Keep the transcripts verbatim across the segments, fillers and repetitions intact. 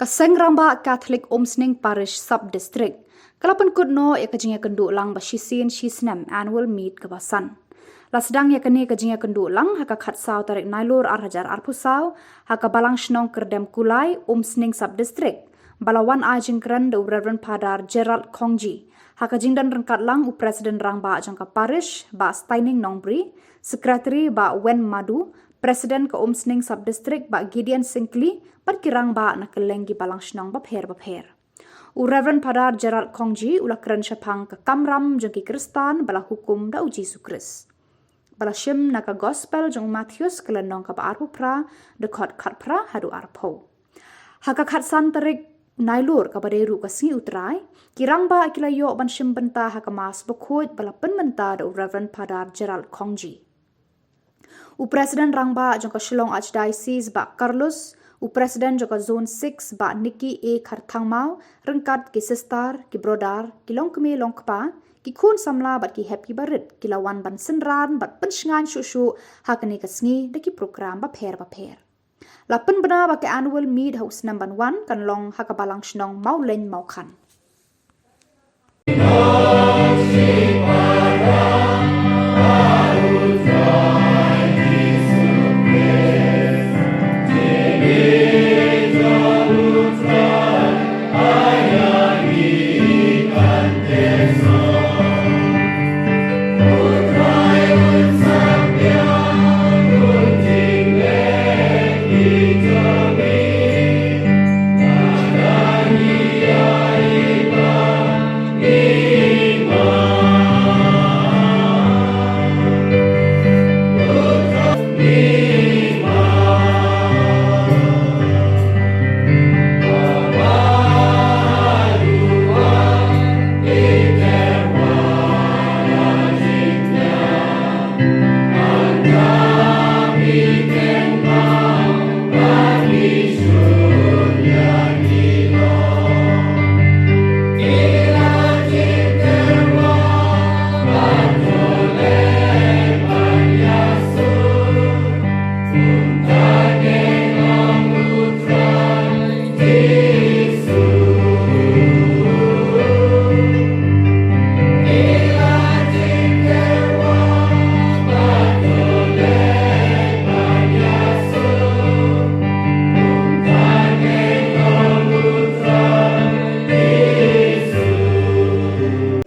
Ka Seng Rangbah Katholik Umsning Parish Sub District ka la pynkut noh ïa ka jingïakynduh lang ba shisien shi snem, annual meet kaba san. La sdang ïa kane ka jingïakynduh lang ha ka khatsaw tarik Nailur ar hajar arphew saw ha ka Balang Shnong Kyrdem Kulai, Umsning Sub District, ba la wan ai jingkren da u Reverend Father Gerald Khongji, ha ka jingdon ryngkat lang u President Rangbah jong ka Parish, Bah Steining Nongbri, Secretary Bah Wen Madu, President ka Umsning Sub District Bah Gideon Syngkli, bad ki rangbah na kylleng ki balang shnong bapher bapher. U Reverend Father Gerald Khongji u la kren shaphang ka kamram jong ki Khristan ba la hukum da u Jisu Khrist, ba la shim na ka Gospel jong u Mathaios ka lynnong kaba arphew phra, dkhot khatphra haduh arphew. Ha ka khatsan tarik Nailur kaba dei ruh ka sngi U Trai, ki rangbah ki la ïoh ban shim bynta ha ka Mass bakhuid ba la pynmynta da u Reverend Father Gerald Khongji. U President Rangbah jong ka Shillong Archdiocese Bah Carlos, u President jong ka Zone six Bah Nicky A Kharthangmaw, ryngkat ki sister, ki brother, ki longkmie longkpa, ki khun samla bad ki hep ki barit ki la wan ban synran bad pynshngaiñ shuh shuh ha kane ka sngi da ki program bapher bapher. La pynbna ba ka annual meet ha u snem ban wan kan long ha ka Balang Shnong Mawlein Mawkhan.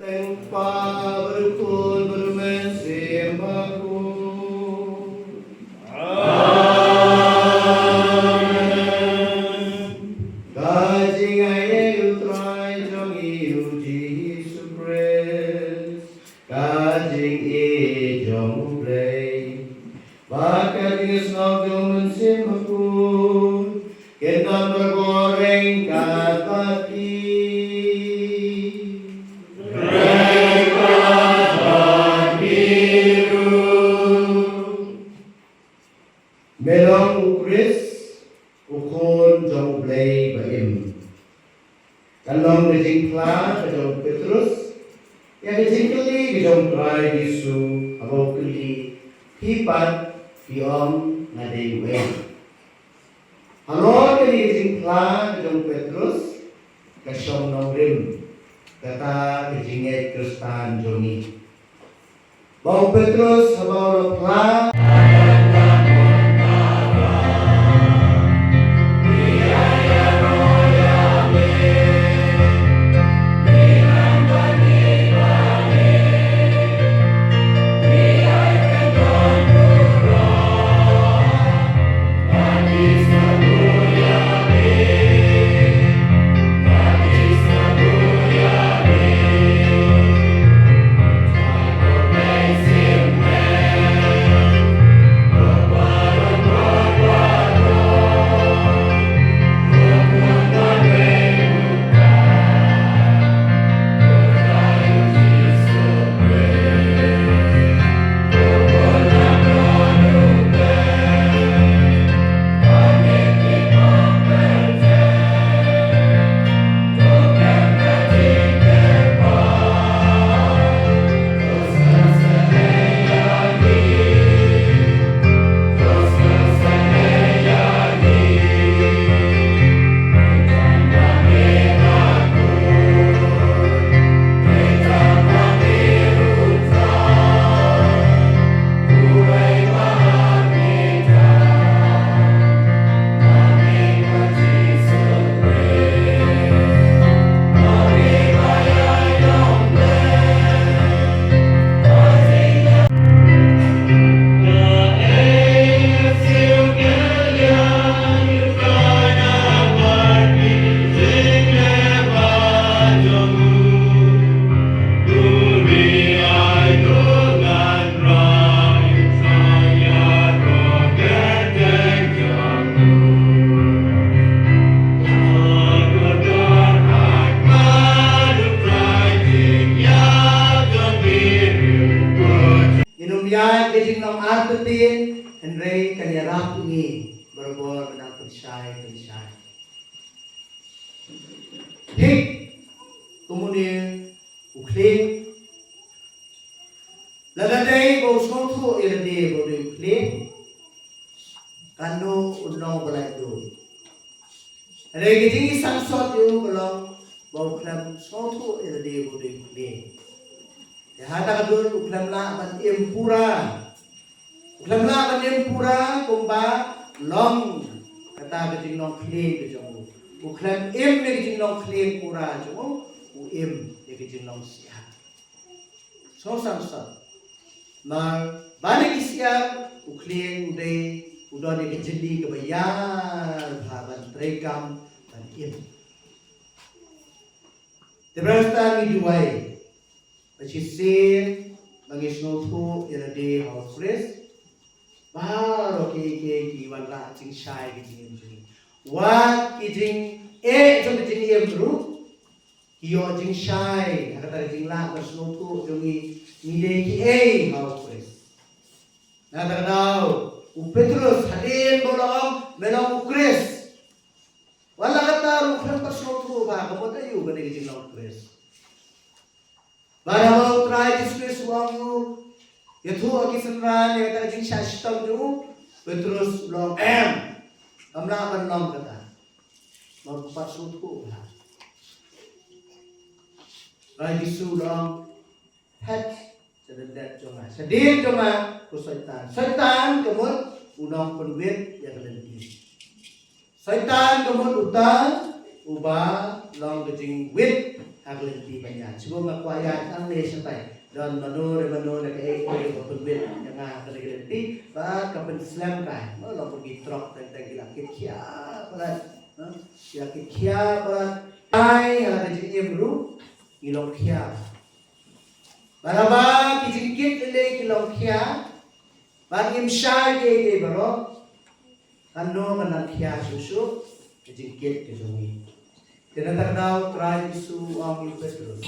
Teng Pa bad Khun bad Mynsiem Bakhuid. Amen. Ka jingaiei U Trai jong ngi U Jisu Khrist, ka jingïeit jong U Blei, bad ka jingsngew jong U Mynsiem Bakhuid, kin don baroh ryngkat bad phi. Me long U Khrist, U Khun jong U Blei ba im. Kan long ka jingphla ka jong u Petrus ïa ka jingkylli ka jong U Trai Jisu, haba u kylli, phi pat phi ong nga dei uei? Halor kane ka jingphla ka jong u Petrus, ka shong nongrim kata ka jingngeit Khristan jong ngi. Ba u Petrus haba u la phla. Ap ngi barabor ba nang pynshai pynshai. Thik kumne u khlieng, lada dei ba u sngewthuh ïa lade ba u dei u khlieng, katno u nongpynlait duh. Hynrei ka jingsngewsih ïa u ka long ba u khlem sngewthuh ïa lade ba u dei u khlieng. Te ha kata ka dur u khlem lah ban im pura. U khlem lah ban im pura kumba long kata ka jinglong khlieng ka jong u. U khlem im ïa ka jinglong khlieng pura jong u, u im ïa ka jinglong siat. Sngewsih sat. Namar ba na ki siar u khlieng u dei u don ïa ka jingim kaba ïar bha ban treikam ban im. Te ba ngi duwai ba shisien ba ngi sngewthuh ïa lade ha u Khrist. Baroh kiei kiei ki wanrah jingshai ki jingim jong ngi. Wat ki jingeh jong ki jingim ruh ki ïoh jingshai ha kata ka jinglah ban sngewthuh jong ngi, ngi dei kiei ha u Khrist. Na kata ka daw u Petrus hadien ba u la ong me long u Khrist, wat la katta ruh khlem pat sngewthuh ba ka mut aïu ka dei ka jinglong u Khrist. Bad haba u Trai Jisu Khrist u ong ïa u, ïathuh ha ki synran ïa kata ka jingshah shitom jong u, Petrus u la ong em, kam lah ban long kata. Namar u pat sngewthuh ba Trai Jisu u la ong, phet sha lyndet jong nga, sha dien jong nga ko Soitan. Soitan ka mut u nongpynwit ïa ka lynti. Soitan ka mut uta uba long ka jingwit ha ka lynti ban ïaid. Shuwa nga kwah ïaid hangne shatai, don mano re mano re kaei kaei ba pynwit ïa nga ha ka lynti, bad ka pynslem kai. Mo long ki trok teng teng ki la kit khia palat. Ha? Ki la kit khia palat. Ai ha ka jingim ruh ngi long khia. Bad haba ki jingkit lei lei ki long khia, bad ngim shai kiei kiei baroh, katno kan nang khia shuh shuh ka jingkit ka jong ngi. Te na kata ka daw u Trai Jisu u ong ïa u Petrus,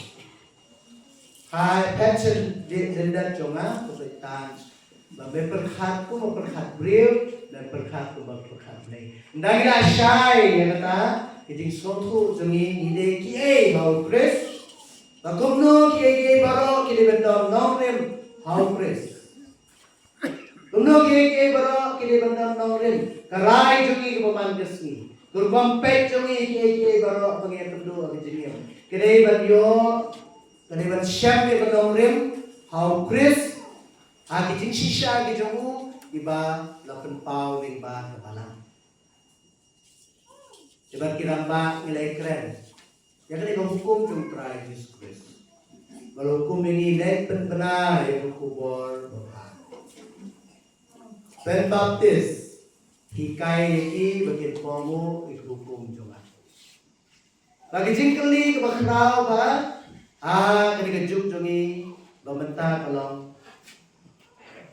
hai phet sha lyndet jong nga ko Soitan. Ba me pyrkhat kum u pyrkhat briew, me pyrkhat kum u pyrkhat Blei. Ynda ngi la shai ïa kata ka jingsngewthuh jong ngi, ngi dei kiei ha u Khrist. Ba kumno kiei kiei baroh ki dei ban don nongrim ha u Khrist. Kumno kiei kiei baroh ki dei ban don nongrim. Ka rai jong ngi kaba man ka sngi, ka rukom peit jong ngi, kiei kiei baroh ba ngi ïakynduh ha ka jingim, ka dei ban ïoh, ka dei ban shem ïa ka nongrim ha u Khrist. Ha ki jingshisha ki jong u kiba la pynpaw lyngba ka balang. Te bad ki rangbah ngi la ïakren ïa kane ka hukum jong u Trai Jisu Khrist. Ba la hukum ïa ngi leit pynbna ïa ka khubor babha. Pynbaptis, hikai ïa ki ba kin kohnguh ïa ka hukum jong nga. Bad ka jingkylli kaba khraw ba, ha kane ka juk jong ngi ba mynta ka long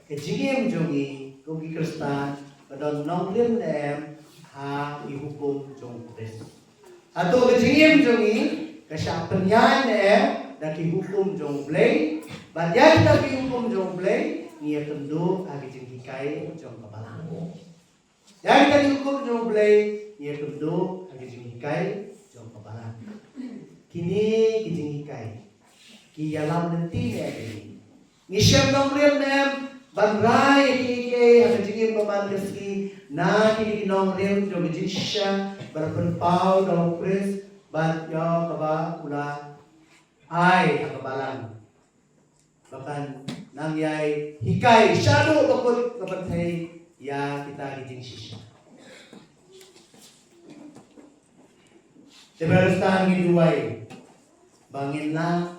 ka jingim jong ngi kum ki Khristan ka don nongrim ne em ha ki hukum jong u Khrist. Hato ka jingim jong ngi ka shah pynïaid ne em da ki hukum jong u Blei? Bad ïa kita ki hukum jong u Blei ngi ïakynduh ha ki jinghikai jong ka balang. Ïa kita ki hukum jong u Blei ngi ïakynduh ha ki jinghikai jong ka balang. Kine ki jinghikai ki ïalam lynti ne ïa ngi. Ngi shem nongrim ne em ban rai ïa kiei kiei ha ka jingim ba man ka sngi na kine ki nongrim jong ka jingshisha ba la pynpaw da u Khrist bad ïa kaba u la ai ha ka balang ba kan nang ïai hikai shaduh ba kut ka pyrthei ïa kita ki jingshisha. Te ba ngi duwai ba ngin lah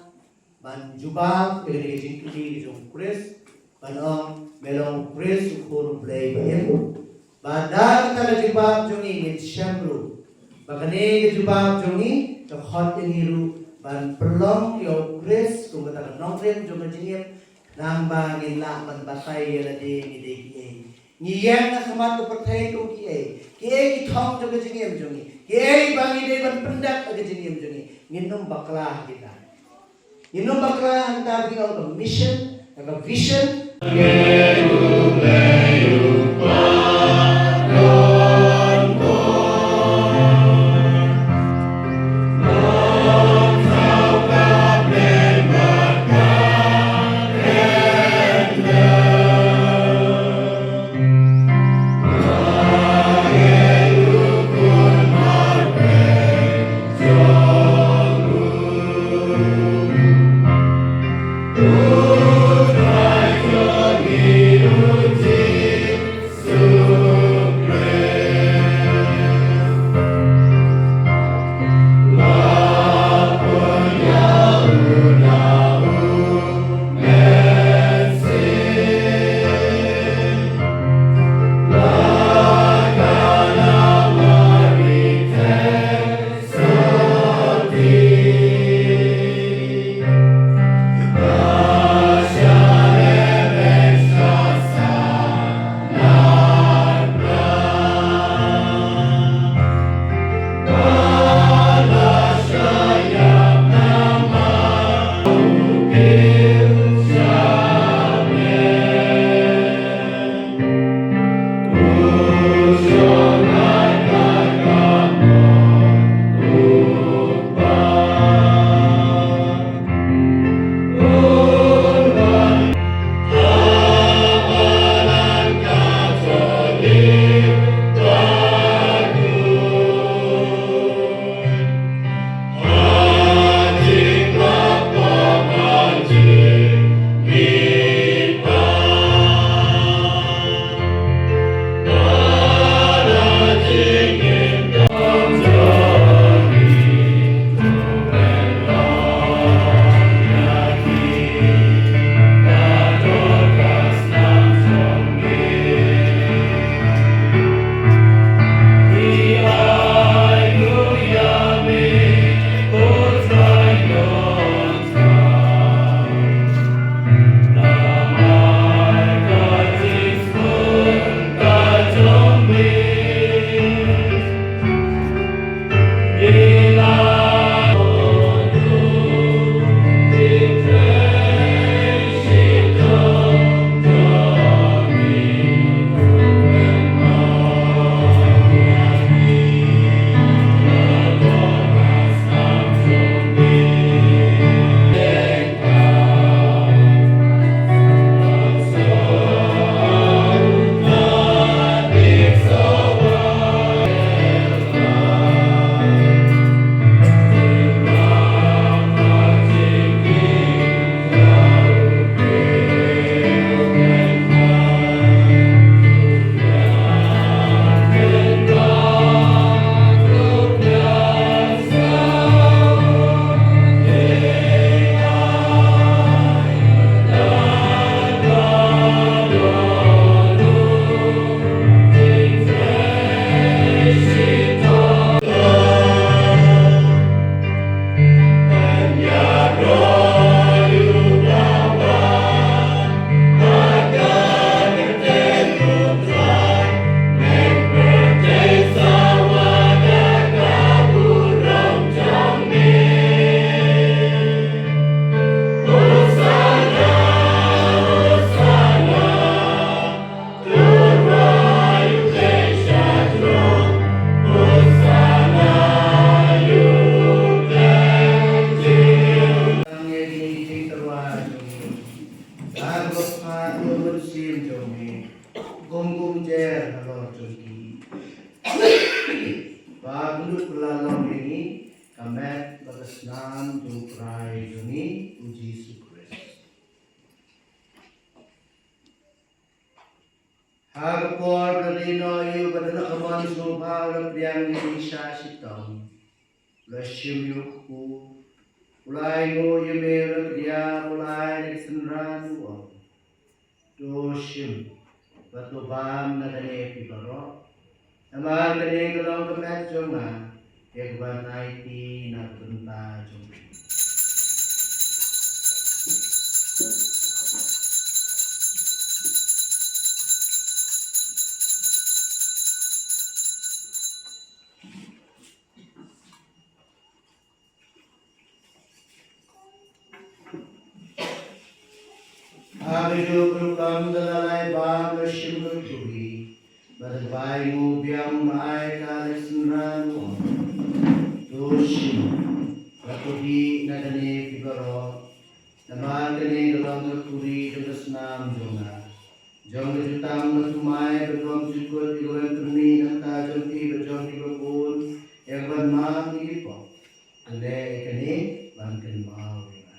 ban jubab ïa kane ka jingkylli ka jong u Khrist, ban ong me long u Khrist u Khun u Blei ba im. Bad da kata ka jubab jong ngi ngin shem ruh ba kane ka jubab jong ngi ka khot ïa ngi ruh ban pynlong ïa u Khrist kum kata ka nongrim jong ka jingim. Nangba ngin lah ban batai ïa lade ngi dei kiei. Ngi ïeng ha khmat ka pyrthei kum kiei, kiei ki thong jong ka jingim jong ngi, kiei ba ngi dei ban pyndep ha ka jingim jong ngi. Ngin ym bakla ha kita. Ngin ym bakla ha kita ba ngi ong ka mission, ka vision. Long ïa ngi ka met bad ka snam jong U Trai jong ngi U Jisu Khrist. Ha ka por ka dei noh ïa u ba don ka mon sngewbha u la pdiang ïa u sha shitom. U la shim ïa u kpu, u la ainguh ïa me, u la kdiah, u la ai ïa ka synran, u ong, to shim bad to bam na kane phi baroh. Namar kane ka long ka met jong nga, ïa kaban aiti na ka bynta jong phi. Ha kajuh ka rukom da la lai bam, u la shim ka kuri, bad da kaba ainguh biang, u la ai ïa ka ïa ka synran, u ong, to shim bad to dih na kane phi baroh. Namar kane ka long ka kuri jong ka snam jong nga, jong ka jutang bathymmai bad bymjukut, ïa kaban pynmih na ka bynta jong phi bad jong kiba bun, ïa kaban map ïa ki pop. To leh ïa kane ban kynmaw ïa nga.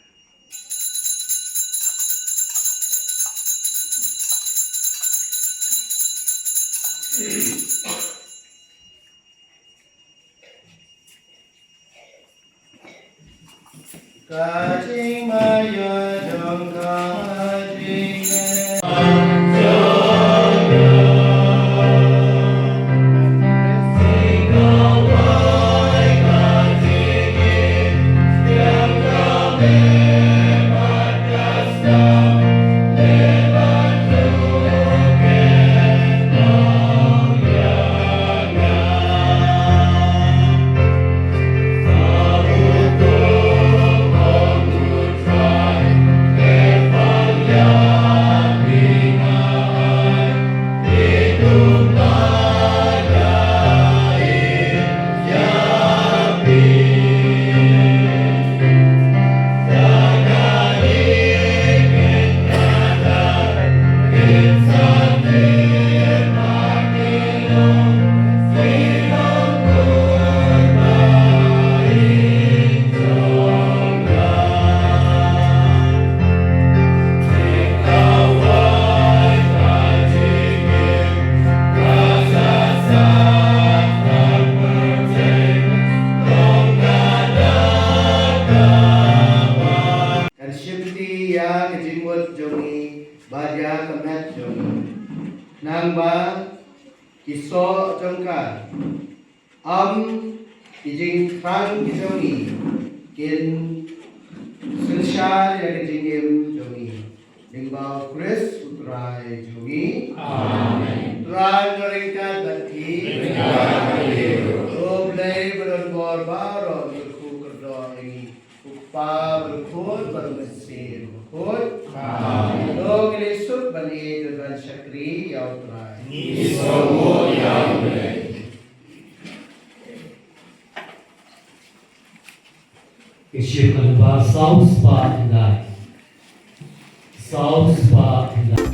Ka jingmaïa jong ka jingeh. Kan shim ti ïa ka jingmut jong ngi bad ïa ka met jong ngi, khnang ba ki soh jong ka, ym ki jingthrang ki jong ngi, kin synshar ïa ka jingim jong ngi. Lyngba U Khrist U Trai jong ngi. Amen. U Trai un ryngkat bad phi. Ryngkat bad phi. U Blei ba don bor baroh un kyrkhu kyrdoh ïa ngi. U Kpa bad U Khun bad U Mynsiem Bakhuid. Amen. To ngin ïasuk ban ïeit bad ban shakri ïa U Trai. Ngi sngewbha ïa U Blei. Ka shithi kaba saw spah khyndai. Saw spah khyndai.